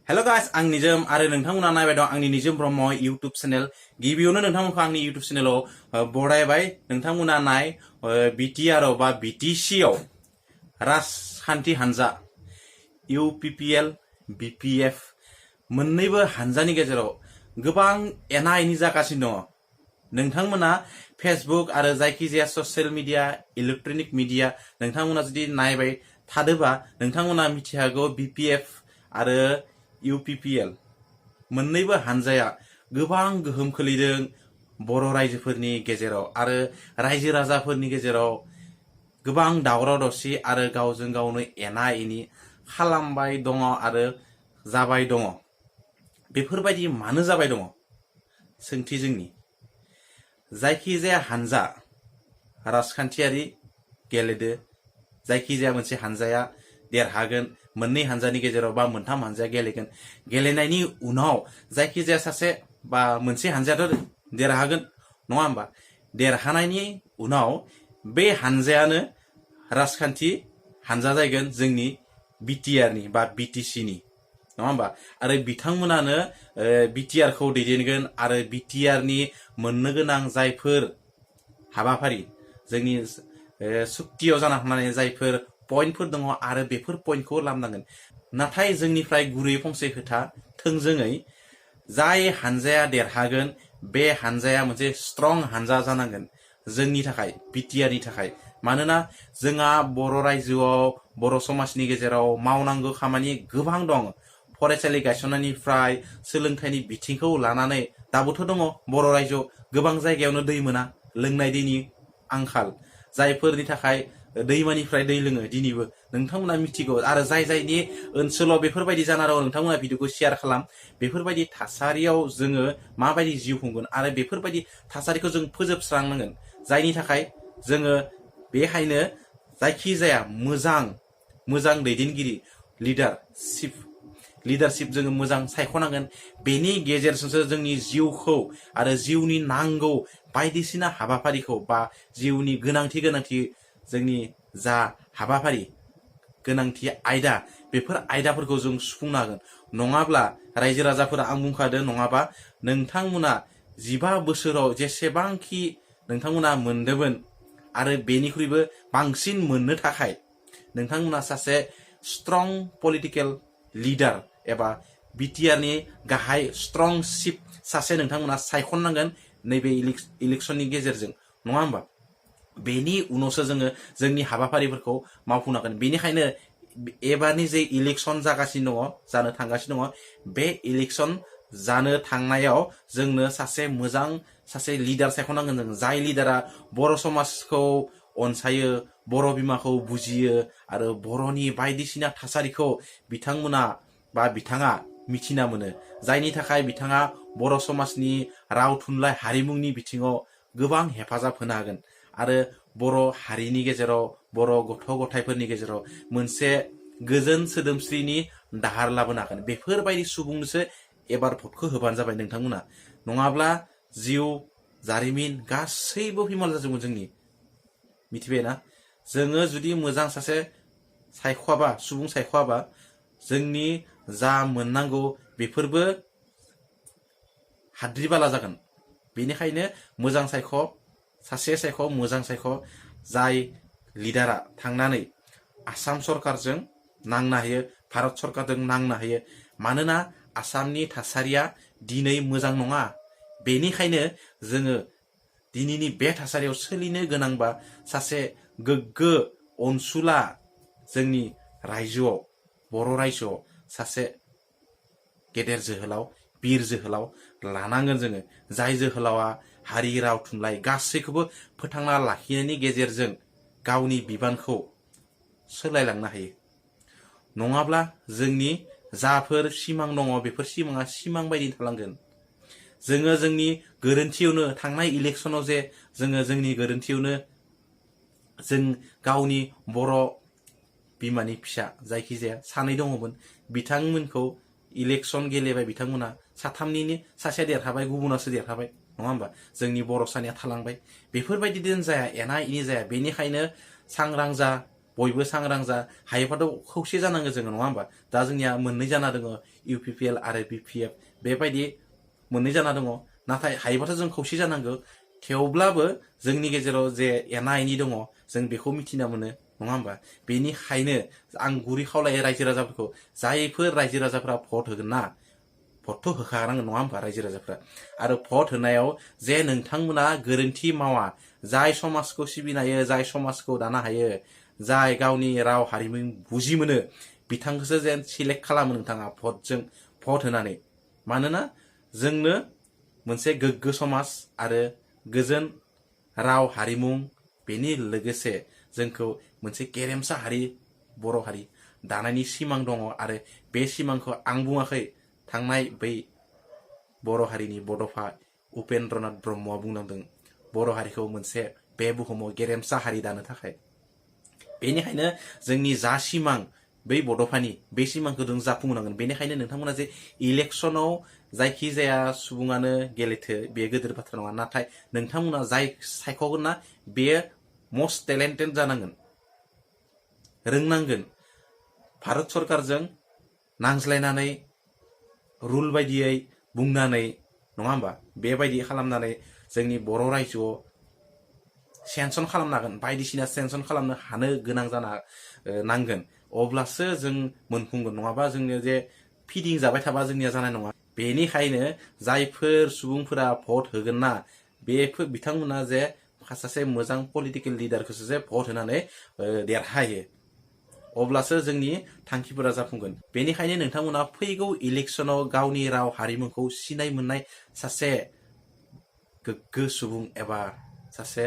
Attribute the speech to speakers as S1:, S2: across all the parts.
S1: hello guys आं निजोम आरो नोंथांमोना नायबाय दं आंनि निजोम ब्रह्म इउट्यूब चेनेल गिबियावनो नोंथांमोनखौ आंनि इउट्यूब चेनेलाव बरायबाय नोंथांमोना नाय बिटिआर बा बिटिसि आव राजखान्थि हानजा इउपिपिएल बिपिएफ मोन्नैबो हानजानि गेजेराव गोबां एना एनि जागासिनो दङ नोंथांमोना फेसबुक आरो जायखिजाया ससियेल मिडिया इलेक्ट्रनिक मिडिया नोंथांमोना जुदि नायबाय थादोबा नोंथांमोना मिथिहागौ बिपिएफ आरो इउपिपिएल मोन्नैबो हानजाया गोबां गोहोम खोलैदों बर' रायजोफोरनि गेजेराव आरो रायजो राजाफोरनि गेजेराव गोबां दावराव दावसि आरो गावजों गावनो एना एनि खालामबाय दङ आरो जाबाय दङ बेफोरबायदि मानो जाबाय दङ सोंथि जोंनि जायखिजाया हानजा राजखान्थियारि गेलेदो जायखिजाया मोनसे हानजाया देरहागोन मोननै हानजानि गेजेराव बा मोनथाम हानजाया गेलेगोन गेलेनायनि उनाव जायखिजाया सासे बा मोनसे हानजायाथ' देरहागोन नङा होमबा देरहानायनि उनाव बे हानजायानो राजखान्थि हानजा जागोन जोंनि बिटिआरनि बा बिटिसिनि नङा होमबा आरो बिथांमोनानो बिटिआरखौ दैदेनगोन आरो बिटिआरनि मोननो गोनां जायफोर हाबाफारि जोंनि सुक्तियाव जाना थानाय जायफोर पइन्टफोर दङ आरो बेफोर पइन्टखौ लामनांगोन नाथाय जोंनिफ्राय गुरै फंसे खोथा थोंजोङै जाय हानजाया देरहागोन बे हानजाया मोनसे स्ट्रं हानजा जानांगोन जोंनि थाखाय बिटिआरनि थाखाय मानोना जोंहा बर' रायजोआव बर' समाजनि गेजेराव मावनांगौ खामानि गोबां दं फरायसालि गायसननायनिफ्राय सोलोंथाइनि बिथिंखौ लानानै दाबोथ' दङ बर' रायजोआव गोबां जायगायावनो दै मोना लोंनाय दैनि आंखाल जायफोरनि थाखाय दैमानिफ्राय दै लोङो दिनैबो नोंथांमोना मिथिगौ आरो जाय जायनि ओनसोलाव बेफोरबायदि जाना दङ नोंथांमोना भिडिअखौ शेयार खालाम बेफोरबायदि थासारियाव जोङो माबायदि जिउ खुंगोन आरो बेफोरबायदि थासारिखौ जों फोजोबस्रांनांगोन जायनि थाखाय जोङो बेखायनो जायखिजाया मोजां दैदेनगिरि लिडारशिप जोङो मोजां सायख'नांगोन बेनि गेजेरजोंसो जोंनि जिउखौ आरो जिउनि नांगौ बायदिसिना हाबाफारिखौ बा जिउनि गोनांथि जोंनि जा हाबाफारि गोनांथि आयदा बेफोर आयदाफोरखौ जों सुफुंनो हागोन नङाब्ला रायजो राजाफोरा आं बुंखादों नङाबा नोंथांमोना 15 बोसोराव जेसेबांखि नोंथांमोना मोनदोंमोन आरो बेनिख्रुइबो बांसिन मोननो थाखाय नोंथांमोना सासे स्ट्रं पलिटिकेल लिडार एबा बिटिआरनि गाहाय स्ट्रं चिफ सासे नोंथांमोना सायख'नांगोन नैबे इलेक्शननि गेजेरजों नङा होमबा बेनि उनावसो जोङो जोंनि हाबाफारिफोरखौ मावफुंनांगोन बेनिखायनो एबारनि जे इलेक्शन जानो थांगासिनो दङ बे इलेक्शन जानो थांनायाव जोंनो सासे लिडार सायख'नांगोन जों जाय लिडारा बर' समाजखौ अनसायो बर' बिमाखौ बुजियो आरो बर'नि बायदिसिना थासारिखौ बिथाङा मिथिना मोनो जायनि थाखाय बिथाङा बर' समाजनि राव थुनलाइ हारिमुनि बिथिङाव गोबां हेफाजाब होनो हागोन आरो बर' हारिनि गेजेराव बर' गथ' गथायफोरनि गेजेराव मोनसे गोजोन सोदोमस्रिनि दाहार लाबोनो हागोन बेफोरबायदि सुबुंनोसो एबार भटखौ होबानो जाबाय नोंथांमोना नङाब्ला जिउ जारिमिन गासैबो फिमाल जाजोबगोन जोंनि मिथिबायना जोङो जुदि मोजां सासे सुबुं सायख'आबा जोंनि जा मोननांगौ बेफोरबो हाद्रि बाला जागोन बेनिखायनो मोजां सायख' जाय लिडारा थांनानै आसाम सरकारजों नांनो हायो भारत सरकारजों नांनो हायो मानोना आसामनि थासारिया दिनै मोजां नङा बेनिखायनो जोङो दिनैनि बे थासारियाव सोलिनो गोनांबा सासे गोग्गो अनसुला जोंनि रायजोआव बर' रायजोआव सासे गेदेर जोहोलाव बिर जोहोलाव लानांगोन जोङो जाय जोहोलावा हारि राव थुनलाइ गासैखौबो फोथांना लाखिनायनि गेजेरजों गावनि बिबानखौ सोलायलांनो हायो नङाब्ला जोंनि जाफोर सिमां दङ बेफोर सिमाङा सिमां बायदि थालांगोन जोङो जोंनि गोरोन्थियावनो थांनाय इलेक्शनाव जे जोङो जोंनि गोरोन्थियावनो जों गावनि बर' बिमानि फिसा जायखिजाया सानै दङमोन बिथांमोनखौ इलेक्शन गेलेबाय बिथांमोना साथामनिनो सासेया देरहाबाय गुबुनासो देरहाबाय नङा होमबा जोंनि बर' सानैया थालांबाय बेफोरबायदि जाया एना एनि जाया बेनिखायनो सांग्रां जा बयबो सांग्रां जा हायोबाथ' खौसे जानांगौ जोङो नङा होमबा दा जोंनिया मोननै जाना दङ UPPL आरो BPF बेबायदि मोननै जाना दङ नाथाय हायोबाथ' जों खौसे जानांगौ थेवब्लाबो जोंनि गेजेराव जे एना एनि दङ जों बेखौ मिथिना मोनो नङा होमबा बेनिखायनो आं गुरै खावलायो रायजो राजाफोरखौ जायफोर रायजो राजाफोरा भट होगोन ना भटथ' होखानांगोन नङा होमबा रायजो राजाफ्रा आरो भट होनायाव जे नोंथांमोना गोरोन्थि मावा जाय समाजखौ सिबिनो हायो जाय समाजखौ दानो हायो जाय गावनि राव हारिमु बुजि मोनो बिथांखौसो जेन सिलेक्ट खालामो नोंथाङा भटजों भट होनानै मानोना जोंनो मोनसे गोग्गो समाज आरो गोजोन राव हारिमु बेनि लोगोसे जोंखौ मोनसे गेरेमसा हारि बर' हारि दानायनि सिमां दङ आरो बे सिमांखौ आं बुङाखै थांनाय बै बर' हारिनि बड'फा उपेन्द्रनाथ ब्रह्मआ बुंनांदों बर' हारिखौ मोनसे बे बुहुमाव गेरेमसा हारि दानो थाखाय बेनिखायनो जोंनि जा सिमां बै बड'फानि बे सिमांखौ जों जाफुंहोनांगोन बेनिखायनो नोंथांमोना जे इलेक्सनाव जायखिजाया सुबुङानो गेलेथो बे गोदोर बाथ्रा नङा नाथाय नोंथांमोना जाय सायख'गोन ना बेयो मस्ट टेलेन्टेड जानांगोन रोंनांगोन भारत सरकारजों नांज्लायनानै रुल बायदियै बुंनानै नङा होमबा बेबायदि खालामनानै जोंनि बर' रायजोआव सेनसन खालामनो हागोन बायदिसिना सेनसन खालामनो हानो गोनां जाना नांगोन अब्लासो जों मोनफुंगोन नङाबा जोंनो जे फिदिं जाबाय थाबा जोंनिया जानाय नङा बेनिखायनो जायफोर सुबुंफोरा भट होगोन ना बेफोर बिथांमोना जे सासे मोजां पलिटिकेल लिडारखौसो जे भट होनानै देरहायो अब्लासो जोंनि थांखिफोरा जाफुंगोन बेनिखायनो नोंथांमोना फैगौ इलेक्सनाव गावनि राव हारिमुखौ सिनाय मोननाय सासे गोग्गो सुबुं एबा सासे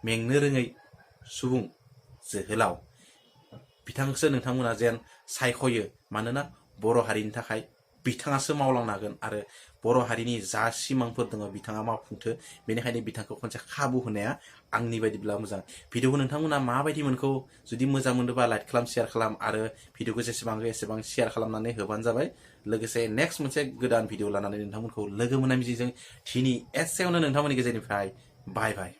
S1: मेंनो रोङै सुबुं जोहोलाव बिथांखौसो नोंथांमोना जेन सायख'यो मानोना बर' हारिनि थाखाय बिथाङासो मावलांनो हागोन आरो बर' हारिनि जा सिमांफोर दङ बिथाङा मावफुंथो बेनिखायनो बिथांखौ खनसे खाबु होनाया आंनि बायदिब्ला मोजां भिडिअखौ नोंथांमोना माबायदि मोनखौ जुदि मोजां मोनोबा लाइक खालाम शेयार खालाम आरो भिडिअखौ जेसेबां एसेबां शेयार खालामनानै होबानो जाबाय लोगोसे नेक्स्ट मोनसे गोदान भिडिअ लानानै नोंथांमोनखौ लोगो मोननाय मिजिंजों दिनै एसेयावनो नोंथांमोननि गेजेरनिफ्राय बाय बाय